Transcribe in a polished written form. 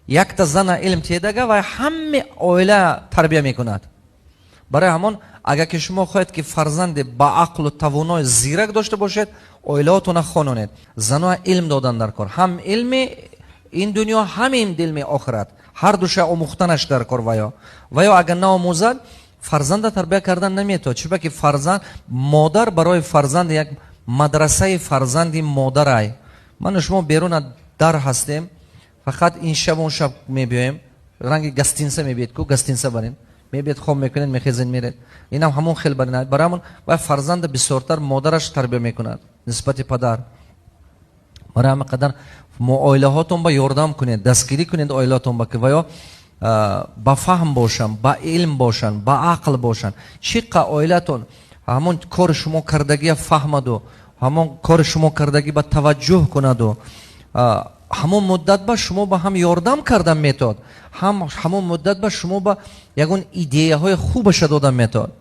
Якта зана илм тедага ва ҳаме оила тарбия мекунад. Барои ҳамон, агар ки шумо хоҳед, ки фарзанде ба ақлу тавонои зирак дошта бошед, оилаотона хононед. Заноа илм додан дар кор, ҳам илми ин дунё, ҳам илми охират, ҳар душа омӯхтанаш дар кор. Ваё агар наомӯзад, фарзанда тарбия кардан наметавад. Чунки фарзанд, модар барои фарзанд як мадрасаи, фарзанди модарай. Ману шумо беруна дар ҳастем, фақат ин шаб, он шаб мебиёем. Ранги гостиница мебиед ку, гостиница барин мебиед, хоб мекунед, мехезед, меред. Инам ҳамон хел барин. Барои ҳамон вай фарзанда бисёртар модараш тарбия мекунад нисбати падар. Барои ҳама қадар оилаҳотон ба ёрдам кунед, дастгирӣ кунед оилаҳотон ба, ки ваё ба фаҳм бошанд, ба илм бошанд, ба ақл бошанд. Чӣ қа оилатон ҳамон кори шумо кардагия фаҳмаду, ҳамон кори шумо кардагӣ ба таваҷҷӯҳ кунаду, ҳамон муддат ба шумо ба ҳам ёрдам кардан метавад, ҳам ҳамон муддат ба шумо ба ягон идеяҳои хубаша додан метавад.